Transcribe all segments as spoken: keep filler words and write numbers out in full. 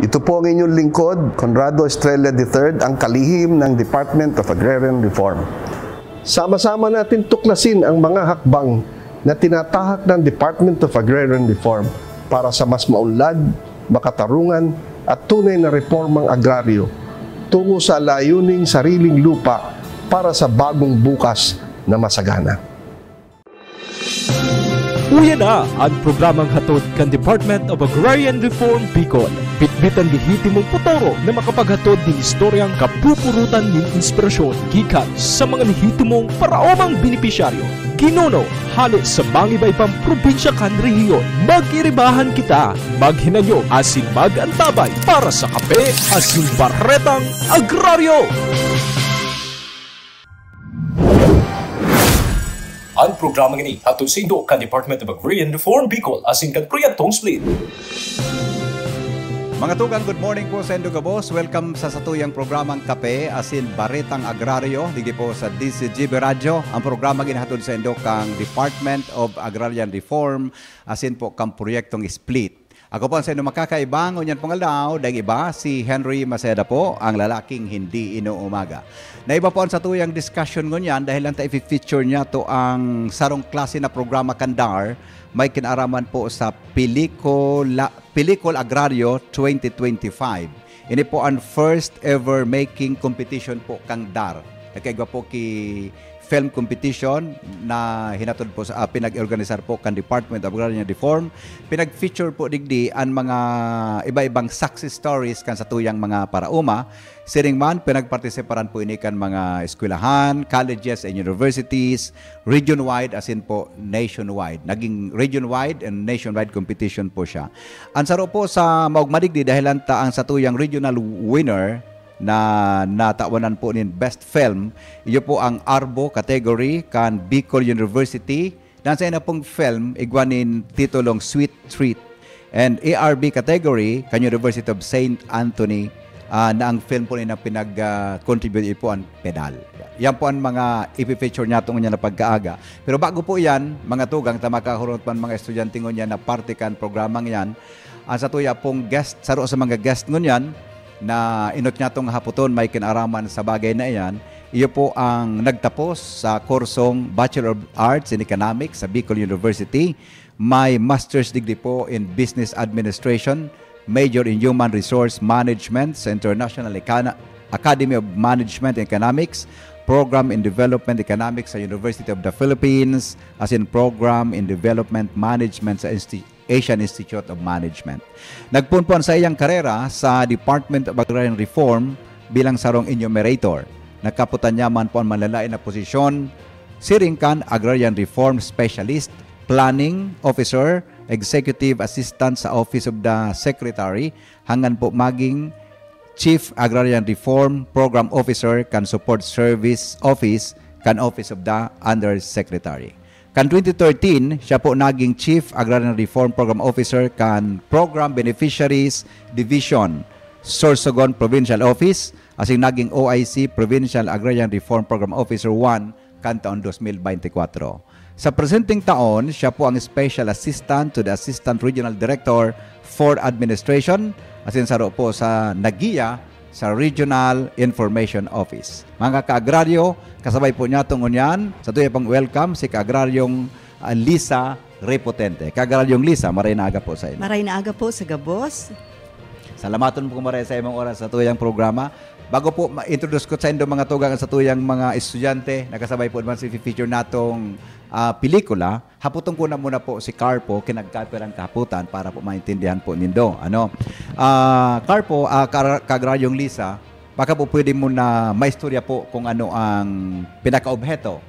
Ito po ang inyong lingkod, Conrado Estrella the third, ang kalihim ng Department of Agrarian Reform. Sama-sama natin tuklasin ang mga hakbang na tinatahak ng Department of Agrarian Reform para sa mas maunlad, makatarungan at tunay na reformang agraryo tungo sa layuning sariling lupa para sa bagong bukas na masagana. Uya na an programang hatod kan Department of Agrarian Reform Bicol. Bitbit an lehitimong potoro na makapaghatod nin istoryang kapupurutan nin inspirasyon gikan sa mga lehitimong paraomang benepisyaryo. Ginuno, hale sa mangiba-ibang probinsya kan rehiyon. Mag-iribahan kita, maghinanyog asin mag-antabay para sa kape asin baretang agraryo! An programang ini hatod saindo kan Department of Agrarian Reform Bicol asin kan Proyektong Split. Mga tugang, good morning po sa indo gabos. Welcome sa satuyang programang Kape asin Baretang Agraryo, digdi po sa D C G B Radyo. Ang programang ini hatod saindo kan Department of Agrarian Reform asin po kan Proyektong Split. Ako po ang saindo makakaiba ngunyan pong aldaw, daing iba, si Henry Maceda po, ang lalaking hindi inuumaga. Naiba po ang satuyang discussion ngunyan dahil lang ta ifi-feature niyato ang sarong klase na programa kan DAR, may kinaraman po sa Pelikula, Pelikul Agrario twenty twenty-five. Ini po ang first ever making competition po kang DAR. Nagkaigwa po ki film competition na hinatod po sa, ah, pinag-organisar po kan Department of Agrarian Reform. Pinag-feature po digdi an mga iba-ibang success stories kan satuyang mga paraoma. Siring man, pinagpartisiparan po ini kan mga eskwelahan, colleges and universities, region-wide asin po nationwide. Naging region-wide and nationwide competition po siya. An saro po sa maugma digdi dahil ta ang satuyang regional winner na natawanan po nin Best Film, iyo po ang Arbo category kan Bicol University. Dansa na pong film, igwa nin titulong Sweet Treat. And A R B category kan University of Saint Anthony, ah, na ang film po nila pinag-contribute po ang pedal. Yan po ang mga ipi-feature niyato ngunyan na pagkaaga. Pero bago po yan, mga tugang, ta makahurot man mga estudyante ngunyan na parte kan programang yan, ang satuya pong guest, saro sa mga guest ngunyan, na inot niyato nga hapoton may kinaraman sa bagay na iyan, iyo po ang nagtapos sa kursong Bachelor of Arts in Economics sa Bicol University, may master's degree po in Business Administration, major in Human Resource Management sa International Ecana- Academy of Management and Economics, program in Development Economics sa University of the Philippines, as in program in Development Management sa Insti- Asian Institute of Management. Nagpoon po an saiyang karera sa Department of Agrarian Reform bilang sarong enumerator. Nagkapotan niya man po an malalain na posisyon, siring kan Agrarian Reform Specialist, Planning Officer, Executive Assistant sa Office of the Secretary, hanggang po maging Chief Agrarian Reform Program Officer kan Support Service Office kan Office of the Undersecretary. Kan twenty thirteen, siya po naging Chief Agrarian Reform Program Officer kan Program Beneficiaries Division, Sorsogon Provincial Office, asin naging O I C Provincial Agrarian Reform Program Officer one kan taon dos mil beintikwatro. Sa presenteng taon, siya po ang Special Assistant to the Assistant Regional Director for Administration, asin saro po sa nagiya sa Regional Information Office. Mga kaagraryo, kasabay po niyato ngunyan, satuya pong welcome si Kaagraryong, ah, Lisa Repotente. Kaagraryong Lisa, maray na aga po sa inyo. Maray na aga po sa gabos. Salamaton po maray sa imong oras sa tuyang programa. Bago po ma-introduce ko sa indo mga tugang sa tuyang mga estudyante, nakasabay po naman si feature natong, ah, pelikula. Hapoton ko na muna po si Carpo, kinagkape lang kahapotan para po maintindihan po nindo. Ano? Ah, Carpo, ah, Kar- Kaagraryong Lisa, baka po pwede mo na maistorya po kung ano ang pinakaobheto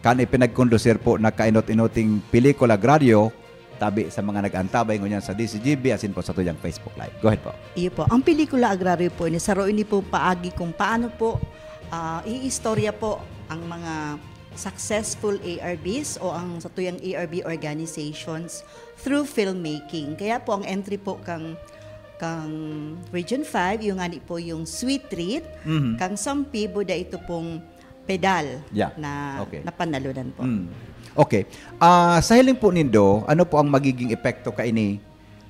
kan ipinagkondusir po na kainot-inoting pelikula agraryo tabi sa mga nag-antabay ngunyan sa D C G B asin po sa tuyang Facebook Live. Go ahead po. Iyo po. Ang pelikula agraryo po ini, saro ini po paagi kung paano po, ah, iistorya po ang mga successful A R Bs o ang satuyang A R B organizations through filmmaking. Kaya po ang entry po kang, kang Region five, yung ngani po yung Sweet Treat, Mhm. kang Sampi, buda ito pong pedal Yeah. na Okay. napanalunan po. Mm. Okay. Ah, sa hiling po nindo, ano po ang magiging epekto kaini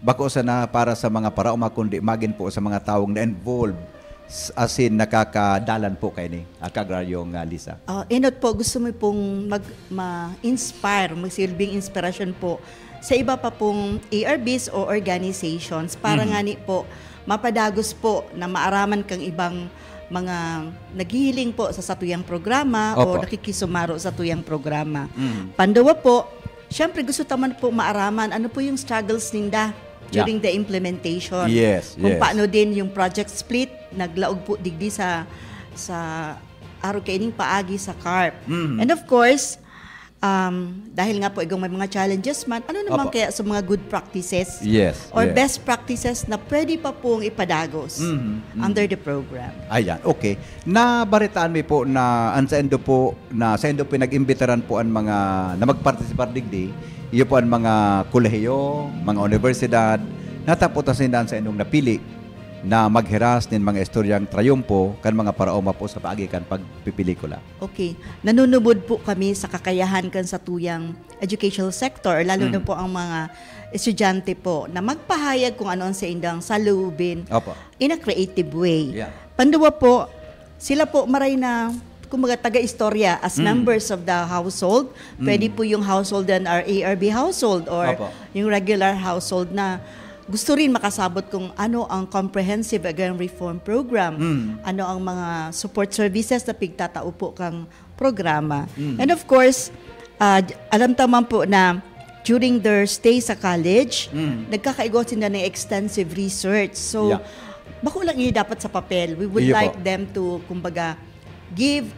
bako sana para sa mga paraoma, kundi magin po sa mga tawong na-involve s-, asin nakakadalan po kaini, ah, Kaagraryong, ah, Lisa. Ah, enot po, gusto mi pong mag-, ma-inspire, magsilbing inspirasyon po sa iba pa pong A R Bs o organizations para Mhm. ngani po mapadagos po na maaraman kang ibang mga naghihiling po sa satuyang programa o Opo. nakikisumaro sa satuyang programa. Mhm. Panduwa po, siyempre gusto ta man po maaraman ano po yung struggles ninda Yeah. during the implementation. Yes, Kung yes. paano din yung project split, naglaog po digdi sa, sa arog kaining paagi sa CARP. Mhm. And of course, um, dahil nga po igong may mga challenges man, ano naman Opo. kaya sa mga good practices Yes, or yes. best practices na pwede pa pong ipadagos Mhm, mhm. under the program? Ayan, okay. Nabaritaan mi po na an saindo po, na saindo pinag-imbitaran po an mga na magpartisipar digdi, iyo po an mga kolehiyo, mga unibersidad, natapot na sinda an saindong napili na maghiras nin mga istoryang trayumpo kan mga paraoma po sa paagi kan pagpipelikula. Okay. Nanunubod po kami sa kakayahan kan satuyang educational sector, lalo na Mm. po ang mga estudyante po, na magpahayag kung ano ang saindang saloobin Opo. in a creative way. Yeah. Panduwa po, sila po maray na, kumbaga, taga-istorya as Mm. members of the household. Pwede Mm. po yung household and our A R B household or Opo. yung regular household na gusto rin makasabot kung ano ang Comprehensive Agrarian Reform Program, Mm. ano ang mga support services na pigtatao po kang programa. Mm. And of course, ah, j-, alam ta man po na during their stay sa college, Mm. nagkakaigwa sinda ng extensive research. So, Yeah. bako lang ini dapat sa papel. We would Iyo po. like them to, kumbaga, give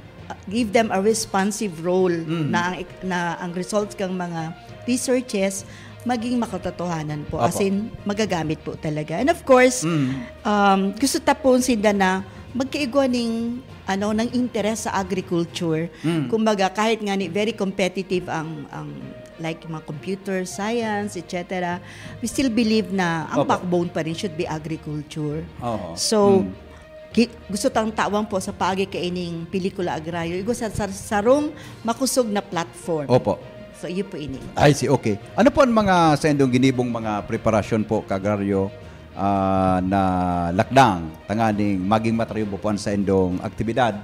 give them a responsive role Mm. na ang ek-, na ang results kang mga researches maging makatotohanan po, Opo. as in, magagamit po talaga. And of course, Mm. um, gusto ta po sinda na magkaigwa ning, ano, ng interes sa agriculture. Mm. Kumbaga, kahit nga ni very competitive ang, ang, like, mga computer science, et cetera, we still believe na ang Opo. backbone pa rin should be agriculture. Oo. So, Mm. ki-, gusto tang tawan po sa paagi kaining pelikula agraryo, igwa sa, sa sarong makosog na platform. Opo. So, iyo po ini. I see, okay. Ano po ang mga saindong ginibong mga preparasyon po, Kaagraryo, ah, na lakdang tanganing maging matrayumpo po an saindong aktibidad,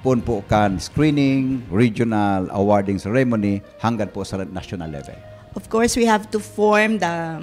poon po kan screening, regional awarding ceremony, hanggang po sa national level? Of course, we have to form the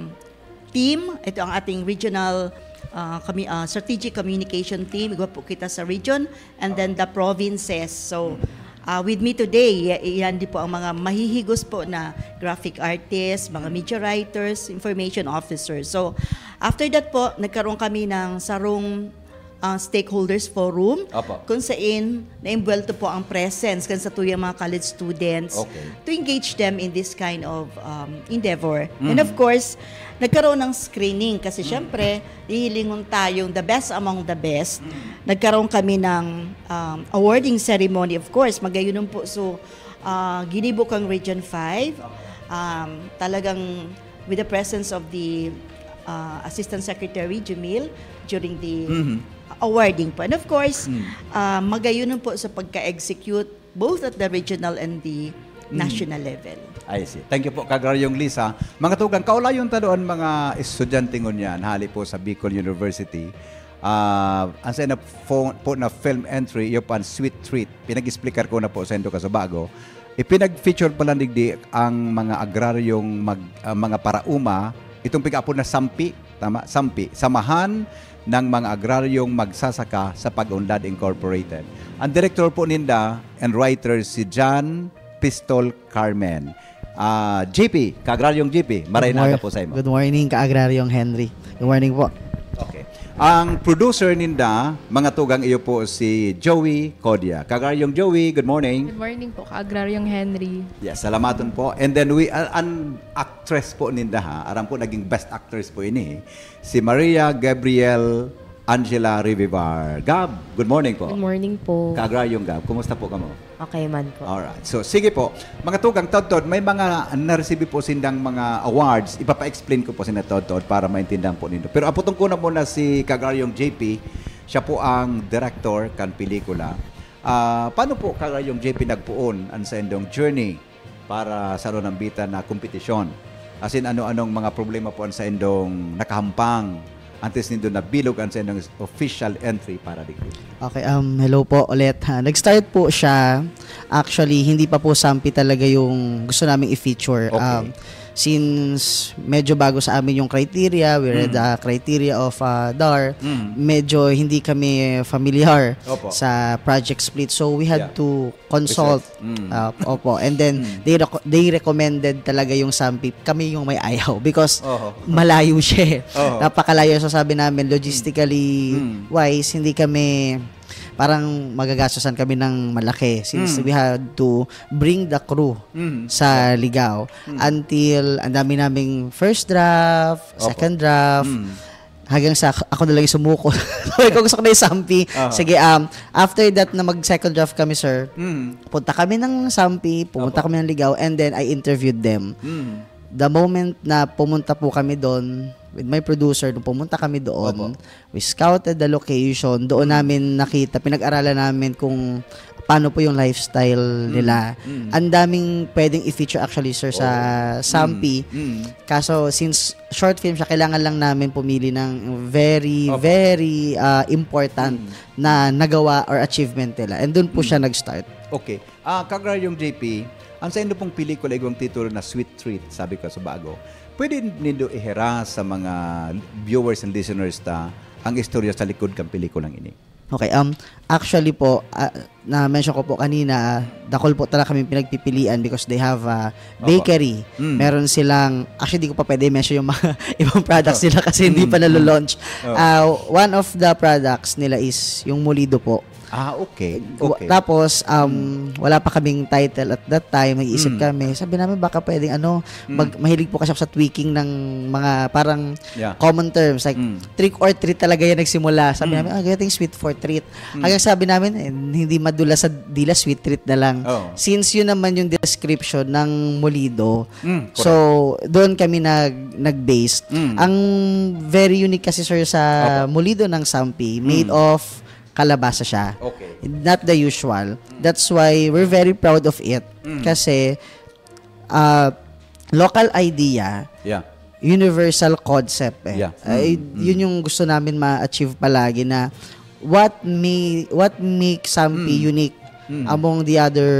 team. Ito ang ating regional, ah, commu-, ah, strategic communication team. Igwa po kita sa region and then the provinces. So, ah, with me today, y-, yan din po ang mga mahihigos po na graphic artists, mga media writers, information officers. So, after that po, nagkaroon kami ng sarong, ah, stakeholders forum Opo. kung sain naimbuwelto po ang presence kan satuyang mga college students Okay. to engage them in this kind of, um, endeavor. And Mhm. of course, nagkaroon ng screening kasi Mm. syempre, hihilingon tayong the best among the best. Mm. Nagkaroon kami ng, um, awarding ceremony, of course, magayunon po. So, ah, ginibo kang Region five, um, talagang with the presence of the, ah, Assistant Secretary Jamil during the Mhm. awarding po. And of course, Mm. ah, magayunon po sa pagka-execute both at the regional and the Mm. national level. I see. Thank you po, Kaagraryong Lisa. Mga tugang, kaulayon ta doon mga estudyante ngunyan, hali po sa Bicol University. Ah, ang sa na po, po na film entry, iyo pa ang Sweet Treat. Pinag-explicar ko na po sa indo kasubago. Ipinag-feature pala digdi ang mga agraryong mag-, ah, mga parauma, itong pig-aapod na sampi, tama? Sampi. Samahan ng mga agraryong magsasaka sa Pag-unlad Incorporated. Ang direktor po ninda and writer si John Pistol Carmen. Ah, G P, Kaagraryong G P, maray Good na mor-, po sa imo. Good morning, Kaagraryong Henry. Good morning po. Okay. Ang producer ninda, mga tugang, iyo po si Joey Codia. Kaagraryong Joey, good morning. Good morning po, Kaagraryong Henry. Yes, salamaton po. And then we, ah, an actress po ninda, ha, aram po naging best actress po ini, eh. Si Maria Gabriel Angela Revivar. Gab, good morning po. Good morning po. Kaagraryong Gab, kumusta po kamo? Okay man po. Alright. So, sige po. Mga tugang, Todtod, may mga naresibi po sindang mga awards. Ipapa-explain ko po sinda Todtod para maintindihan po nindo. Pero aputon ko na muna si Kaagraryong J P. Siya po ang director kan pelikula. Ah, paano po, Kaagraryong J P, nagpoon ang saindong journey para sa nambitan na kompetisyon? Asin ano-anong mga problema po an saindong nakahampang antes nindo nabilog an saindong official entry para digdi? Okay, um, hello po ulit. Ha. Nag-start po siya. Actually, hindi pa po Sampi talaga yung gusto naming i-feature. Okay. Um, since medyo bago sa amin yung criteria, we read Mm. the criteria of uh, DAR, Mm. medyo hindi kami familiar Opo. sa Project Split. So, we had Yeah. to consult. Research. Mm. Uh, opo. And then, Mm. they, reco- they recommended talaga yung Sampi. Kami yung may ayaw because Oho. malayo siya eh. Oho. Napakalayo. So, sabi namin, logistically Mm. wise, hindi kami, parang magagastosan kami ng malaki since Mm. we had to bring the crew Mm. sa Ligao Mm. until ang dami naming first draft, Opo. second draft, Mm. hanggang sa ako na lang yung sumuko. Sabi ko, "Gusto ko na yung Sampi." Aha. Sige, um, after that na mag-second draft kami, sir, Mm. punta kami ng Sampi, pumunta Opo. kami ng Ligao, and then I interviewed them. Mm. The moment na pumunta po kami doon, with my producer, nung pumunta kami doon, Opo. we scouted the location, doon namin nakita, pinag-aralan namin kung paano po yung lifestyle nila. Mm. Ang daming pwedeng i-feature actually, sir, sa Oo. Sampi. Mm. Mm. Kaso, since short film siya, kailangan lang namin pumili ng very, Opo. very ah, important Mm. na nagawa or achievement nila. And doon po Mm. siya nag-start. Okay. Ah, Kagraryong J P, ang sa inyo pong pelikula, igwang titulo na Sweet Treat, sabi ko sa bago. Pwede nindo ihera sa mga viewers and listeners ta ang istorya sa likod kang pelikulang ini? Okay, um, actually po, ah, na-mention ko po kanina, ah, dakul po talaga kami pinagpipilian because they have a Opo. bakery. Mm. Meron silang, actually, di ko pa pwede mention yung mga ibang products nila kasi hindi Mm, pa mm. nalo-launch. Oh. Ah, one of the products nila is yung Molido po. Ah, okay. Wa- Okay. Tapos, um, wala pa kaming title at that time. Nag-iisip Mm. kami. Sabi namin, baka pwedeng ano, Mm. mag, mahilig po kasi ako sa tweaking ng mga parang Yeah. common terms. Like, Mm. trick or treat talaga yan nagsimula. Sabi Mm. namin, ah, getting sweet for treat. Mm. Hanggang sabi namin, eh, hindi madula sa dila, sweet treat na lang. Oh. Since yun naman yung description ng Molido, Mm, correct. so, doon kami nag, nag-base. Mm. Ang very unique kasi, sir, sa Opo. Molido ng Sampi, made Mm. of kalabasa siya. Okay. Not the usual. That's why we're very proud of it. Mm. Kasi, ah, local idea, Yeah. universal concept eh. Yeah. Ay, Mm, mm. Yun yung gusto namin ma-achieve palagi na what may what makes Sampi Mm. unique Mm. among the other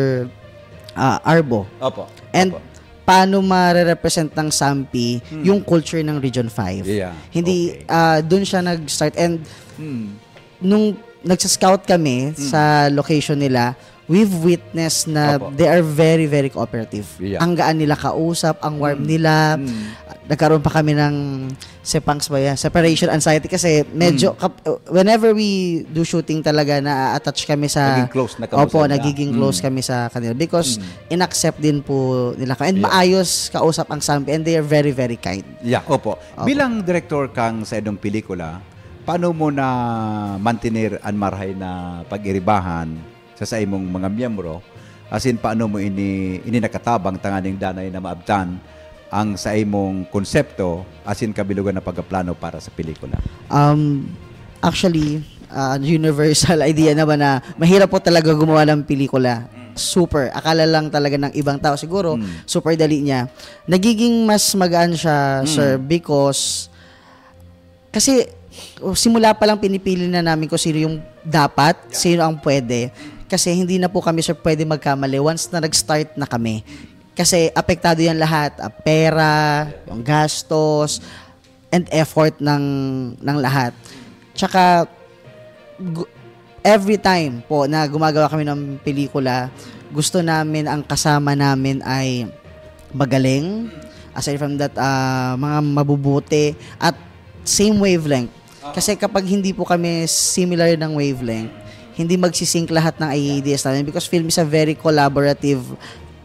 ah, Arbo. Opo. And Opo. paano mare-represent ng Sampi Mm. yung culture ng Region five. Yeah. Hindi, Okay. ah, doon siya nag-start and Mm. nung nagsa-scout kami Mm. sa location nila, we've witnessed na Opo. they are very, very cooperative. Yeah. Ang gaan nila kausap, ang warm Mm. nila. Mm. Nagkaroon pa kami ng sepangs ba yan? Separation anxiety kasi medyo, Mm. kap- whenever we do shooting talaga, na-attach kami sa... Naging close na kamo Opo, sa kanila. nagiging close Mm. kami sa kanila because Mm. in-accept din po nila kami. And Yeah. maayos kausap ang Sampi and they are very, very kind. Yeah, opo. Opo. Bilang director kang sa edong pelikula, paano mo na mantener an marahay na pag-iribahan sa saimong mga miyembro? Asin paano mo ini, ini nakatabang tanganing danay na maabtan ang saimong konsepto asin kabilugan na pagkaplano para sa pelikula? Um, actually, ah, universal idea naman na mahirap po talaga gumawa ng pelikula. Super. Akala lang talaga ng ibang tao siguro, Mm. super dali niya. Nagiging mas magaan siya, Mm. sir, because kasi simula pa lang pinipili na namin kung sino yung dapat, sino ang pwede. Kasi hindi na po kami, sir, pwede magkamali once na nag-start na kami. Kasi apektado yan lahat. Ah, pera, yung gastos, and effort ng, ng lahat. Tsaka, gu- every time po na gumagawa kami ng pelikula, gusto namin ang kasama namin ay magaling. Aside from that, ah, mga mabubuti at same wavelength. Kasi kapag hindi po kami similar ng wavelength, hindi magsisync lahat ng ideas namin because film is a very collaborative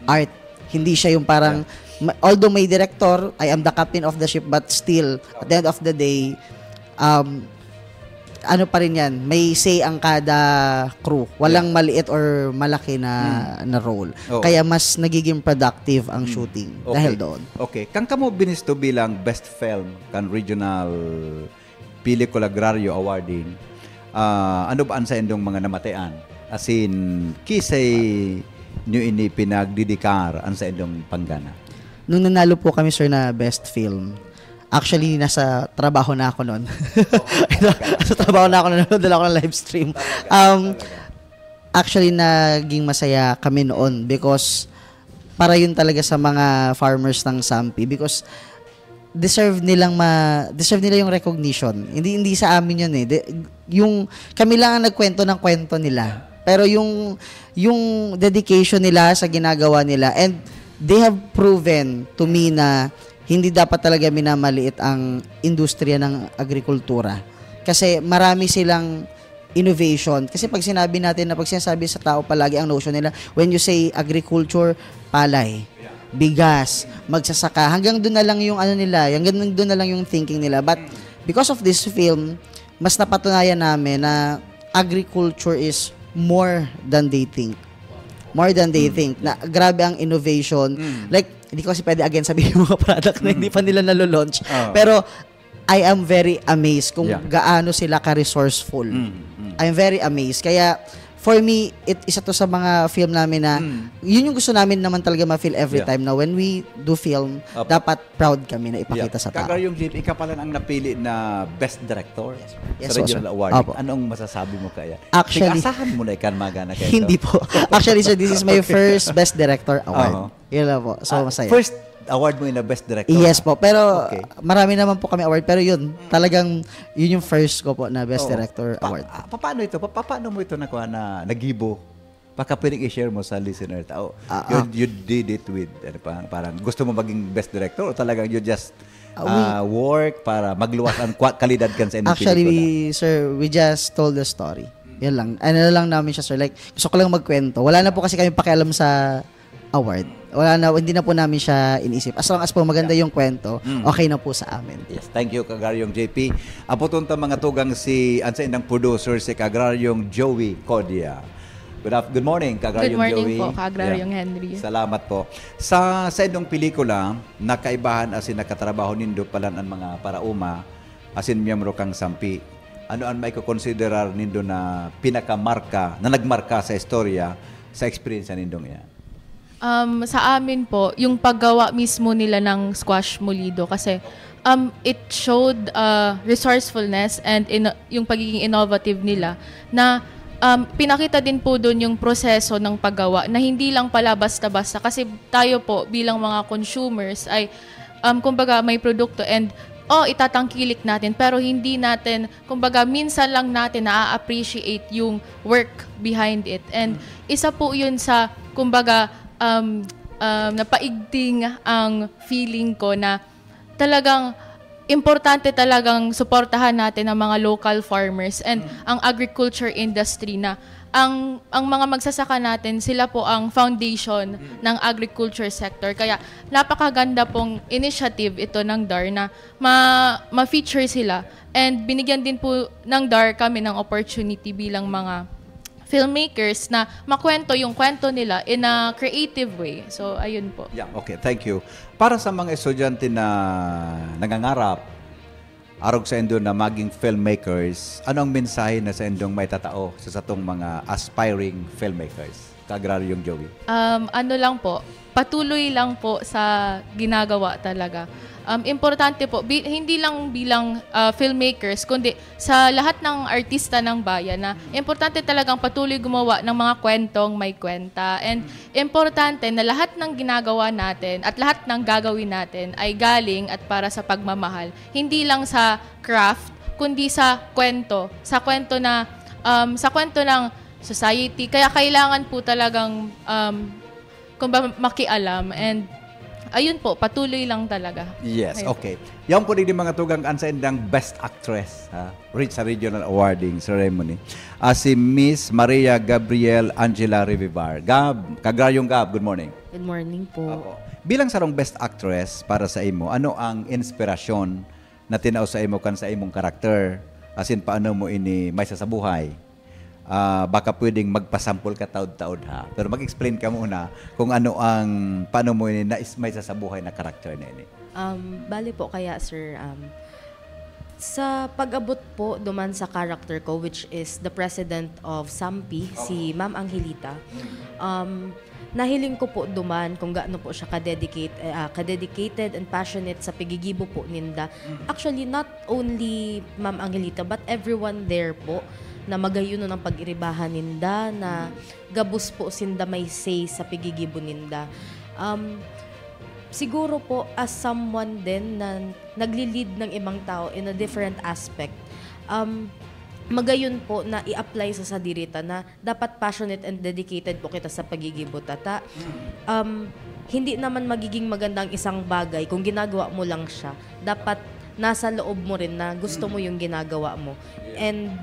art. Hindi siya yung parang, ma- although may director, I am the captain of the ship, but still, at the end of the day, um, ano pa rin yan, may say ang kada crew. Walang maliit or malaki na, na role. Oo. Kaya mas nagiging productive ang shooting Okay. dahil doon. Okay. Kang kamo binisto bilang best film kan regional Pelikula Agrario Awarding, ah, ano ba ang saindong mga namatean? Asin, kisay nyo ini pinagdidikar ang saindong panggana? Nung nanalo po kami, sir, na best film, actually, nasa trabaho na ako nun. Nasa trabaho na ako nun, nanonood lang ako ng live stream. Um, actually, naging masaya kami noon because para yun talaga sa mga farmers ng Sampi, because deserve nilang ma-, deserve nila yung recognition. Hindi, hindi sa amin yun eh. De-, yung, kami lang ang nagkwento ng kwento nila. Pero yung, yung dedication nila sa ginagawa nila, and they have proven to me na hindi dapat talaga minamaliit ang industriya ng agrikultura. Kasi marami silang innovation. Kasi pag sinabi natin na, pag sinasabi sa tao palagi ang notion nila, when you say agriculture, palay, bigas, magsasaka, hanggang doon na lang yung ano nila, hanggang doon na lang yung thinking nila. But because of this film, mas napatunayan namin na agriculture is more than they think. More than they think. Na grabe ang innovation. Like, hindi ko kasi pwede again sabihin yung mga product na hindi pa nila nalo-launch. Ah. Pero I am very amazed kung Yeah. gaano sila ka-resourceful. Mm, mm. I'm very amazed. Kaya, for me, it, isa to sa mga film namin na, Mm. yun yung gusto namin naman talaga ma-feel every Yeah. time na when we do film, Apo. dapat proud kami na ipakita sa tao. Kagaryong J P, ikaw pala ang napili na best director Yes, sa po, regional sir. award. Apo. Anong masasabi mo kaya? Actually, Nag-asahan mo na ikan magana kayo? Hindi po. Actually, sir, this is my first Best Director Award. Oo. Yun lang po. So, Ah, masaya. First award mo na best director? Yes Ha? po. Pero Okay. marami naman po kami award. Pero yun, talagang yun yung first ko po na Best Oo. Director Pa- Award. ah, pa- paano ito? Pa- pa- paano mo ito nakuha na nagibo? Baka pwedeng i-share mo sa listener. Tao, Ah, you, ah. you did it with, ano, parang, parang gusto mo maging best director o talagang you just Ah, we- ah, work para magluwas ang kwa- kalidad kan sa inyong Actually, pelikula? We, sir, we just told the story. Yan lang. Ano lang namin siya, sir. Like, gusto ko lang magkwento. Wala na po kasi kami pakialam sa award. Wala na, hindi na po namin siya iniisip. As long as po maganda yung kwento, Mm. okay na po sa amin. Yes, thank you, Kagaryong J P. Aputon ta mga tugang si, ang sa indang producer, si Kagraryong Joey Codia. Good af-, good morning, Kagraryong Good morning Joey. po, Kagraryong Yeah. Henry. Salamat po. Sa, sa indong pelikula, nakaibahan asin nakatrabaho nindo palan ang mga paraoma, asin miyembro kang Sampi. Ano ang maikokonsiderar nindo na pinakamarka, na nagmarka sa istorya, sa eksperyensya nindong iyan? Um, sa amin po, yung paggawa mismo nila ng squash molido kasi um, it showed uh, resourcefulness and in, yung pagiging innovative nila na um, pinakita din po doon yung proseso ng paggawa na hindi lang pala basta-basta kasi tayo po bilang mga consumers ay um, kumbaga may produkto and oh, itatangkilik natin pero hindi natin, kumbaga minsan lang natin na-appreciate yung work behind it. And isa po yun sa, kumbaga, um, um, napaigting ang feeling ko na talagang importante talagang suportahan natin ang mga local farmers and ang agriculture industry na ang ang mga magsasaka natin, sila po ang foundation ng agriculture sector. Kaya napakaganda pong initiative ito ng DAR na ma, ma-feature sila. And binigyan din po ng DAR kami ng opportunity bilang mga filmmakers na makwento yung kwento nila in a creative way. So, ayun po. Yeah, okay, thank you. Para sa mga estudyante na nangangarap, arog sa indo na maging filmmakers, ano ang mensahe na sa indong maitatao sa satong mga aspiring filmmakers? Kagraryong Joey. Um, ano lang po, patuloy lang po sa ginagawa talaga. Um, importante po, bi- hindi lang bilang uh, filmmakers, kundi sa lahat ng artista ng bayan na importante talagang patuloy gumawa ng mga kwentong may kwenta. And importante na lahat ng ginagawa natin at lahat ng gagawin natin ay galing at para sa pagmamahal. Hindi lang sa craft, kundi sa kwento. Sa kwento na, um, sa kwento ng society. Kaya kailangan po talagang, um, kumbaga, makialam. And, ayun po, patuloy lang talaga. Yes, Ayun. Okay. Yan po din mga tugang an sa indang Best Actress ha? Re- sa Regional Awarding Ceremony. Ah, si Miss Maria Gabriel Angela Revivar. Gab, Kagraryong Gab, good morning. Good morning po. Apo. Bilang sarong Best Actress para sa imo, ano ang inspirasyon na tinao sa imo kan sa imong karakter? Asin paano mo ini may sasabuhay? Ah, baka pwedeng magpasampol ka taod-taod ha. Pero mag-explain ka muna kung ano ang, paano mo ini na may sasabuhay na karakter na ini. Um, bali po kaya, sir, um, Sa pag-abot po duman sa character ko, which is the president of SAMPI, si Ma'am Angelita, um, nahiling ko po duman kung gaano po siya ka-dedicate, eh, ah, ka-dedicated and passionate sa pigigibo po ninda. Actually, not only Ma'am Angelita, but everyone there po na magayon ang pag-iribahan ninda, na gabos po sinda may say sa pigigibo ninda. Um, siguro po, as someone din na nagli-lead ng ibang tao in a different aspect, um, magayon po na i-apply sa sadiri ta na dapat passionate and dedicated po kita sa pagigibo ta. Ta, um, hindi naman magiging maganda ang isang bagay kung ginagawa mo lang siya. Dapat nasa loob mo rin na gusto mo yung ginagawa mo. And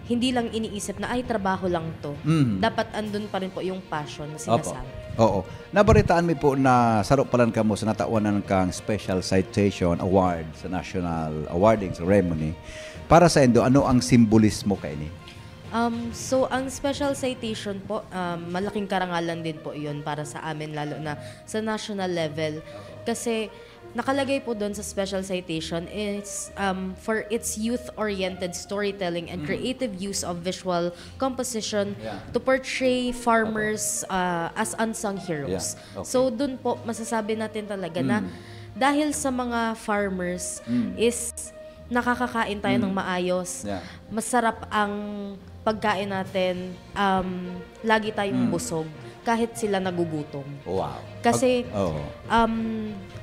hindi lang iniisip na, "Ay, trabaho lang 'to." Mm. Dapat andun pa rin po yung passion na Opo. sinasabi. Oo. Nabaritaan mi po na saro palan kamo sa natawan kang Special Citation Award sa National Awarding Ceremony. Para saindo, ano ang simbolismo kaini? Um, so, ang Special Citation po, um, malaking karangalan din po 'yun para sa amin, lalo na sa national level. Kasi nakalagay po doon sa Special Citation is, um, for its youth-oriented storytelling and Mm. creative use of visual composition Yeah. to portray farmers, uh, as unsung heroes. Yeah. Okay. So, dun po, masasabi natin talaga na Mm. dahil sa mga farmers Mm. is nakakakain tayo Mm. ng maayos, Yeah. masarap ang pagkain natin, um, lagi tayong Mm. busog kahit sila nagugutom. Wow. Kasi, Pag-, oo. um,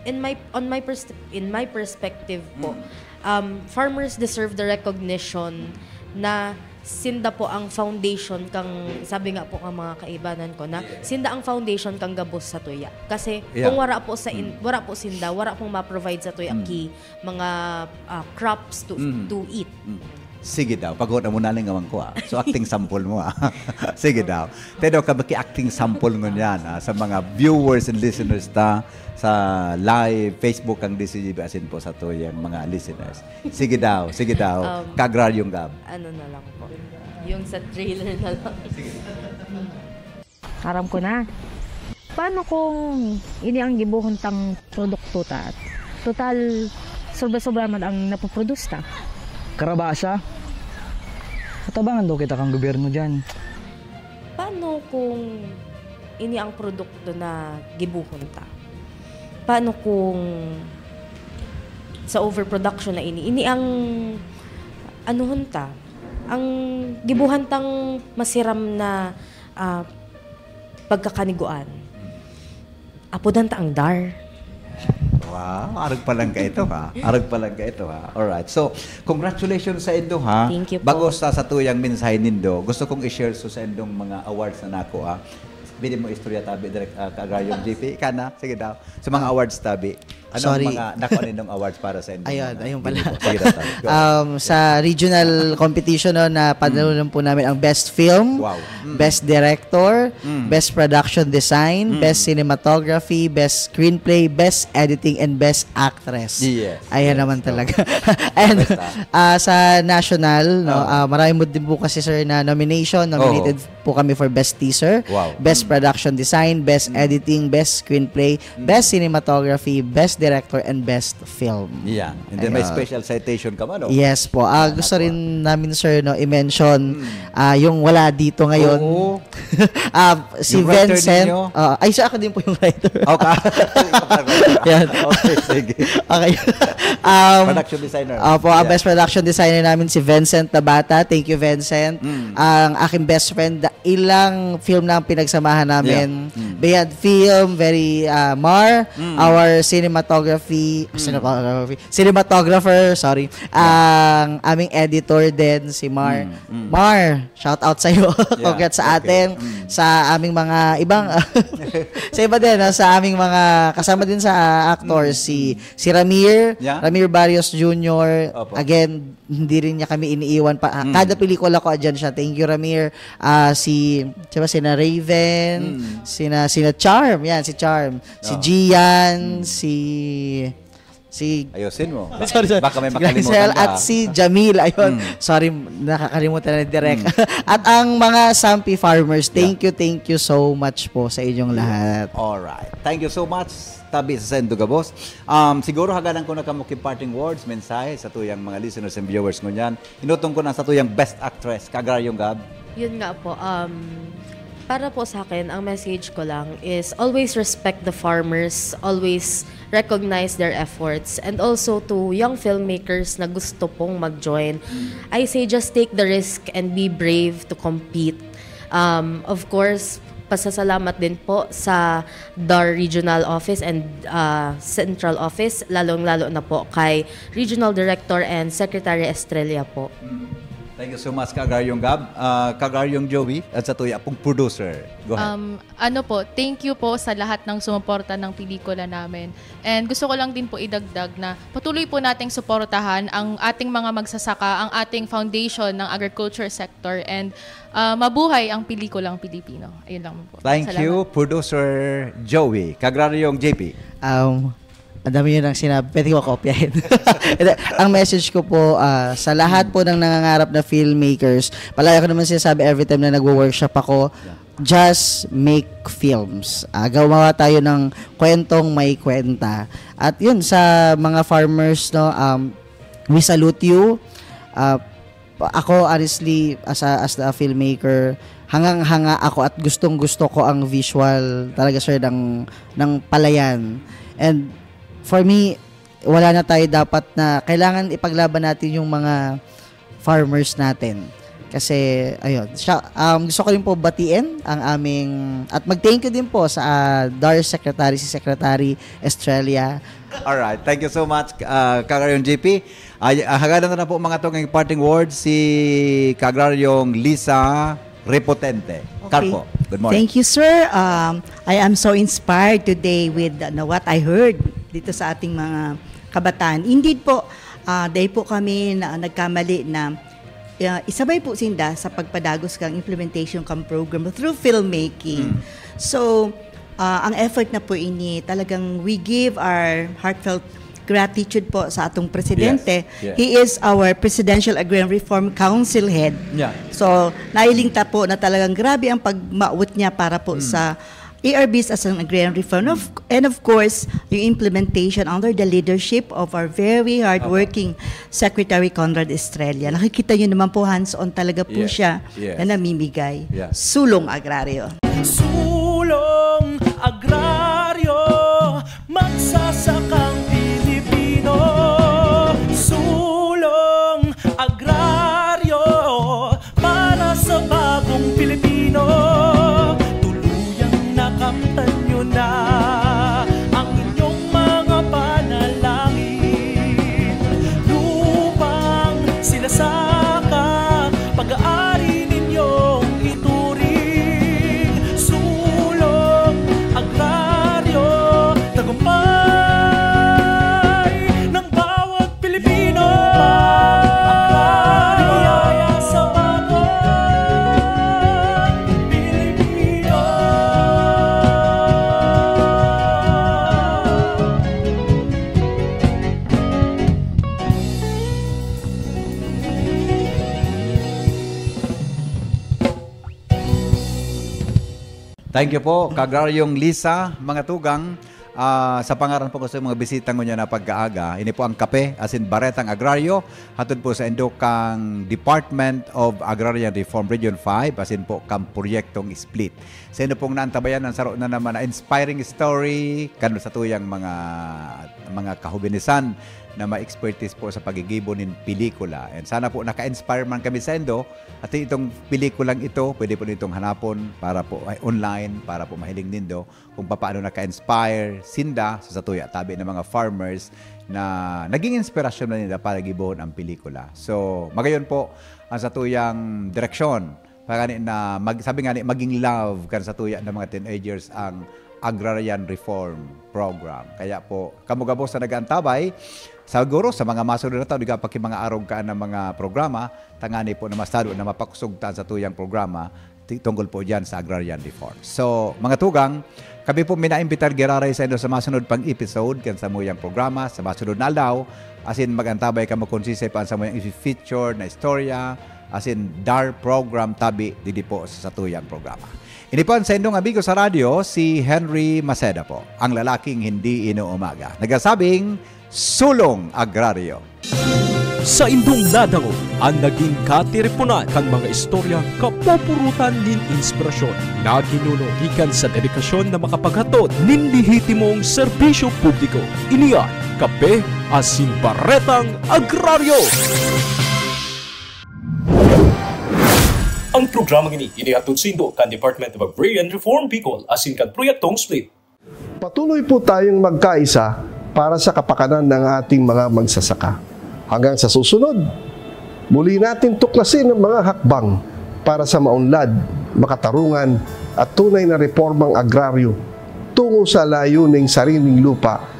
in my, on my pers-, in my perspective po, Mm. um, farmers deserve the recognition na sinda po ang foundation kang, sabi nga po ng mga kaibanan ko, na Yes. sinda ang foundation kang gabos sa tuya. Kasi Yeah. kung wara po sa in-, Mm. wara po sinda, wara pong ma-provide sa tuya Mm. ki mga, ah, crops to, Mm. to eat. Mm. Sige daw, pagod na muna ning awang ko, ah. So, acting sample mo, ah. Sige daw. Te daw, kami ki-acting sample ngunyan, ah, sa mga viewers and listeners ta sa live Facebook kang D C G B asin po sa tuyang mga listeners. Sige daw, sige daw. Um, Kagraryong Gab. Ano na lang po. Yung sa trailer na lang. Sige. Aram ko na. Paano kung ini ang gibohon tang produkto ta? Total, sobra-sobra man ang napoproduce ta. Karabasa? Atabangan daw kita kan gobyerno diyan. Paano kung ini ang produkto na gibohon ta? Paano kung sa overproduction na ini, ini ang anuhon ta? Ang gibohan tang masiram na, ah, pagkakaniguan. Apodan ta ang DAR. Wow, arog pa lang ka ito, ha? Arog pa lang ka ito, ha? Alright. So, congratulations sa indo, ha? Thank you po. Bago sa satuyang mensahe nindo, gusto kong i-share so sa indong mga awards na nako, ha? Pwede mo istorya tabi, Direk, ah, Kagraryong G P. Kana? Sige daw. Sa mga Ah. awards tabi. Anong Sorry. mga nakuha nindong awards para sa indong Ayun, mga ayun pala. Sige po. Sige daw, tabi. Go. Um, sa regional competition, no, na panalunan Mm. po namin ang best film, Wow. Mm. best director, Mm. best production design, Mm. best cinematography, best screenplay, best editing, and best actress. Yes. Ayan Yes. naman Go. talaga. And, Basta. ah, sa national, no, Oo. ah, marami mo din po kasi, sir, na nomination. Nominated Oo. po kami for best teaser, Wow. best Mm. production design, best Mm. editing, best screenplay, Mm. best cinematography, best director, and best film. Yeah. And then may Ayun. special citation ka man, no? Yes po. Ah, Ah, gusto nakuha. rin namin, sir, no, i-mention, Mm. ah, yung wala dito ngayon. Oo. Ah, si Yung writer Vincent. ninyo? Ah, ay, sir, ako din po yung writer. Okay. Yan. Okay, sige. Okay. Um, Production designer. Opo, ang Yeah. best production designer namin si Vincent Tabata. Thank you, Vincent. Mm. Ang aking best friend, ilang film na ang pinagsamahan namin. Yeah. Mm. Beyond Film, very, ah, Mar, Mm. our cinematography, Mm. cinematography, cinematographer, sorry. Yeah. Ang aming editor din, si Mar. Mm, mm. Mar, shout out sa'yo. Yeah, Congrats sa okay. atin, Mm. sa aming mga ibang, sa iba din, no? Sa aming mga kasama din sa, ah, actors, Mm, si, mm. si Ramir, Yeah. Ramir Barrios Junior. Opo. Again, hindi rin niya kami iniiwan pa. Ah, Mm. kada pelikula ko, andyan siya. Thank you, Ramir. Ah, si, di ba, sina Raven, Mm. sina, sina Charm. Yan, si Charm. Si Oo. Gian, Mm. si, si Ayusin mo. Sorry, sorry. Baka may Si makalimutan Glycel ka. At si Jamil, ayun. Mm. Sorry, nakakalimutan na direct. At ang mga Sampi farmers, thank Yeah. you, thank you so much po sa inyong lahat. Alright. Thank you so much, tabi sa Sendo Gabos. Um, siguro hagadan ko na kamo ki parting words, mensahe sa tuyang mga listeners and viewers ngunyan. Inutong ko na sa tuyang best actress, Kagraryong Gab. Yun nga po, um, para po sa akin, ang message ko lang is always respect the farmers, always recognize their efforts, and also to young filmmakers na gusto pong mag-join, I say just take the risk and be brave to compete. Um, of course, pasasalamat din po sa DAR Regional Office and uh, Central Office, lalong-lalo na po kay Regional Director and Secretary Estrella po. Thank you so much, Kagraryong Gab. Ah, Kagraryong Joey, at sa tuya pong producer. Go ahead. Um, ano po, thank you po sa lahat ng sumuporta ng pelikula namin. And gusto ko lang din po idagdag na patuloy po nating suportahan ang ating mga magsasaka, ang ating foundation ng agriculture sector, and ah, mabuhay ang pelikulang Pilipino. Ayun lang po. Thank Salamat. You, producer Joey. Kagraryong J P. Um, ang dami yun ang sinabi. Pwede ko kopyahin. Hindi, ang message ko po ah, sa lahat po ng nangangarap na filmmakers, palagi ko naman sinasabi every time na nagwo-workshop ako, just make films. Ah, gawa tayo ng kwentong may kwenta. At yun, sa mga farmers, no, um, we salute you. Ah, ako, honestly, as a, as a filmmaker, hangang-hanga ako at gustong-gusto ko ang visual talaga, sir, ng, ng palayan. And for me, wala na tayo dapat na kailangan ipaglaban natin yung mga farmers natin. Kasi, ayun, siya, um, gusto ko rin po batiin ang aming, at mag-thank you din po sa ah, DAR Secretary, si Secretary Estrella. Alright. Thank you so much, uh, Kagraryong J P. Ay, ah, hagadan na po mga tong parting words si Kagraryong Lisa Repotente. Okay. Carpo, good morning. Thank you, sir. Um, I am so inspired today with ano, what I heard dito sa ating mga kabataan. Indeed po, uh, dahil po kami na nagkamali na uh, isabay po sinda sa pagpadagos kang implementation kang program through filmmaking. So, uh, ang effort na po ini, talagang we give our heartfelt gratitude po sa atong presidente. Yes, yes. He is our Presidential Agrarian Reform Council head. Yeah. So, nailing ta po na talagang grabe ang pagmawot niya para po sa A R Bs as an agrarian reform. Of, and of course, yung implementation under the leadership of our very hardworking Secretary Conrad Estrella. Nakikita nyo naman po, hands-on talaga po Yes, siya yes. na namimigay. Yes. Sulong agraryo. Sulong agraryo, magsasakang Pilipino. Sulong agraryo para sa bagong Pilipino. Tuluyang nakamtan nyo na ang inyong mga panalangin. Lupang sinasaka, pag-aari ninyong ituring. Sulong agraryo, tagumpay ng bawat Pilipino. Agraryo sa bagong Pilipino. Thank you po, Kagraryong Lisa, mga tugang. Ah, sa pangaran po ko sa mga bisita ngunyan na pagkaaga, ini po ang kape, asin baretang agraryo, hatod po sa indokang Department of Agrarian Reform Region five, asin po kang proyektong split. Sa inyo pong naantabayan, ang saro na naman na inspiring story, kan sa tuyang mga, mga kahubinisan na ma-expertise po sa pagigibo nin pelikula. And sana po naka-inspire man kami sa indo, at itong pelikulang ito, pwede po nitong hanapon para po ay online, para po mahiling nindo kung paano naka-inspire sinda sa satuya tabi ng mga farmers na naging inspirasyon na nila para gibon ang pelikula. So, magayon po ang satuyang direksyon. Pagani na mag, sabi nga ni, maging love kan satuya ng mga teenagers ang Agrarian Reform Program. Kaya po, kamo gabos na nag-aantabay, siguro sa mga masunod na taon, di ka pa ki mga arog ka ng mga programa, tangani po na masado na mapakusog ta sa tuyang programa ti-, tungkol po diyan sa agrarian reform. So, mga tugang, kami po minaimbitar giraray saindo sa masunod pang episode kan samuyang programa sa masunod na aldaw, asin mag-antabay kamo kun siisay pa an samuyang i-feature na istorya, asin dar program tabi digdi po sa satuyang programa. Ini po an saindong amigo sa radyo, si Henry Maceda po, ang lalaking hindi inuumaga. Nagsasabing, Sulong Agraryo. Saindong nadangog an nagin katiriponan kan mga istoryang kapupurutan nin inspirasyon na ginuno gikan sa dedikasyon na makapaghatod nin lehitimong serbisyo publiko. Ini an Kape asin Baretang Agraryo. Ang programang ini inihatod saindo kan Department of Agrarian Reform Bicol asin kan Proyektong SPLIT. Patuloy po tayong magkaisa para sa kapakanan ng ating mga magsasaka. Hanggang sa susunod, muli natin tuklasin ang mga hakbang para sa maunlad, makatarungan at tunay na reformang agraryo tungo sa layuning sariling lupa